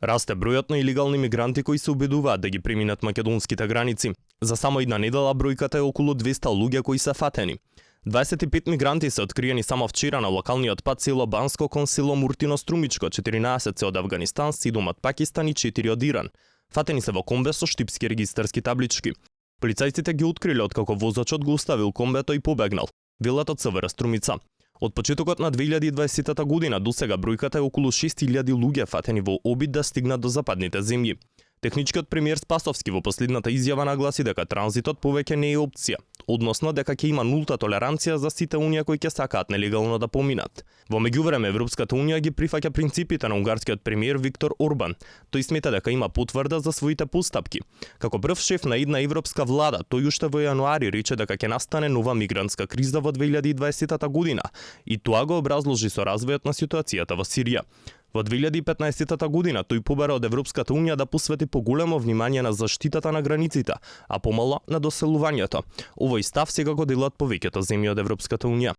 Расте бројот на илегални мигранти кои се обидуваат да ги преминат македонските граници. За само една недела бројката е околу 200 луѓе кои се фатени. 25 мигранти се откриени само вчера на локалниот пат село Банско кон село Муртино Струмичко, 14 се од Авганистан, 7 од Пакистан и 4 од Иран. Фатени се во комбе со штипски регистарски таблички. Полицајците ги откриле откако возачот го оставил комбето и побегнал, велат од СВР Струмица. Од почетокот на 2020 година до сега бројката е околу 6000 луѓе фатени во обид да стигнат до западните земји. Техничкиот премиер Спасовски во последната изјава нагласи дека транзитот повеќе не е опција, односно дека ќе има нулта толеранција за сите унија кои ќе сакаат нелегално да поминат. Во меѓувреме Европската унија ги прифаќа принципите на унгарскиот премиер Виктор Орбан. Тој смета дека има потврда за своите постапки. Како прв шеф на една европска влада, тој уште во јануари рече дека ќе настане нова мигрантска криза во 2020 година и тоа го образложи со развојот на ситуацијата во Сирија. Во 2015 година тој побара од Европската унија да посвети поголемо внимание на заштитата на границите, а помало на доселувањето. Овој став сега го делат повеќето земји од Европската унија.